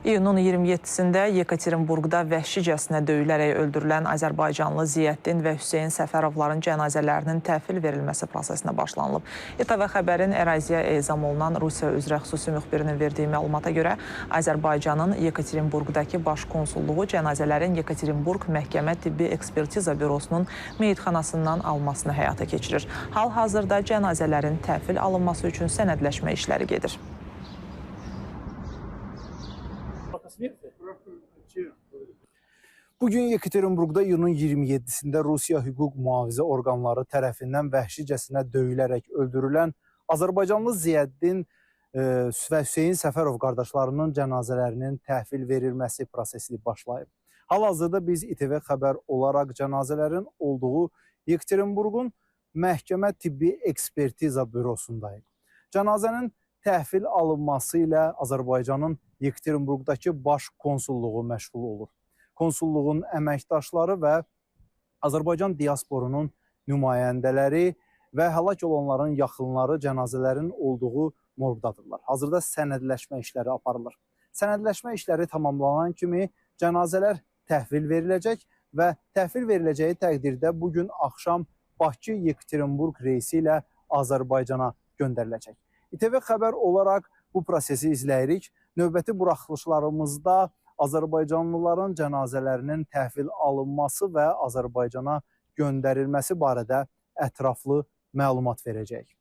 İyunun 27-sində Yekaterinburqda vəhşicəsinə döyülərək öldürülən Azərbaycanlı Ziyəddin və Hüseyn Səfərovların cənazələrinin təhvil verilməsi prosesinə başlanılıb. İTV Xəbərin əraziyə ezam olunan Rusiya üzrə xüsusi müxbirinin verdiyi məlumata görə Azərbaycanın Yekaterinburqdakı baş konsulluğu cənazələrin Yekaterinburq Məhkəmə Tibbi Ekspertiza Bürosunun meyitxanasından almasını həyata keçirir. Hal-hazırda cənazələrin təhvil alınması üçün sənədləşmə işləri gedir. Bugün Yekaterinburqda iyunun 27-sində Rusiya hüquq mühafizə orqanları tərəfindən vəhşicəsinə döyülərək öldürülən Azərbaycanlı Ziyəddin və Hüseyn Səfərov qardaşlarının cənazələrinin təhvil verilməsi prosesi başlayıb. Hal-hazırda biz İTV Xəbər olaraq cənazələrin olduğu Yekaterinburqun Məhkəmə Tibbi Ekspertiza Bürosundayıq. Cənazənin təhvil alınması ilə Azərbaycanın Yekaterinburqdakı baş konsulluğu məşğul olur. Konsulluğun əməkdaşları və Azərbaycan diasporunun nümayəndələri və həlak olanların yaxınları cənazələrin olduğu morqdadırlar. Hazırda sənədləşmə işləri aparılır. Sənədləşmə işləri tamamlanan kimi cənazələr təhvil veriləcək və təhvil veriləcəyi təqdirdə bu gün axşam Bakı-Yekaterinburq reysi ilə Azərbaycana göndəriləcək. İTV Xəbər olaraq bu prosesi izləyirik. Növbəti buraxılışlarımızda Azərbaycanlıların cənazələrinin təhvil alınması və Azərbaycana göndərilməsi barədə ətraflı məlumat verəcəyik.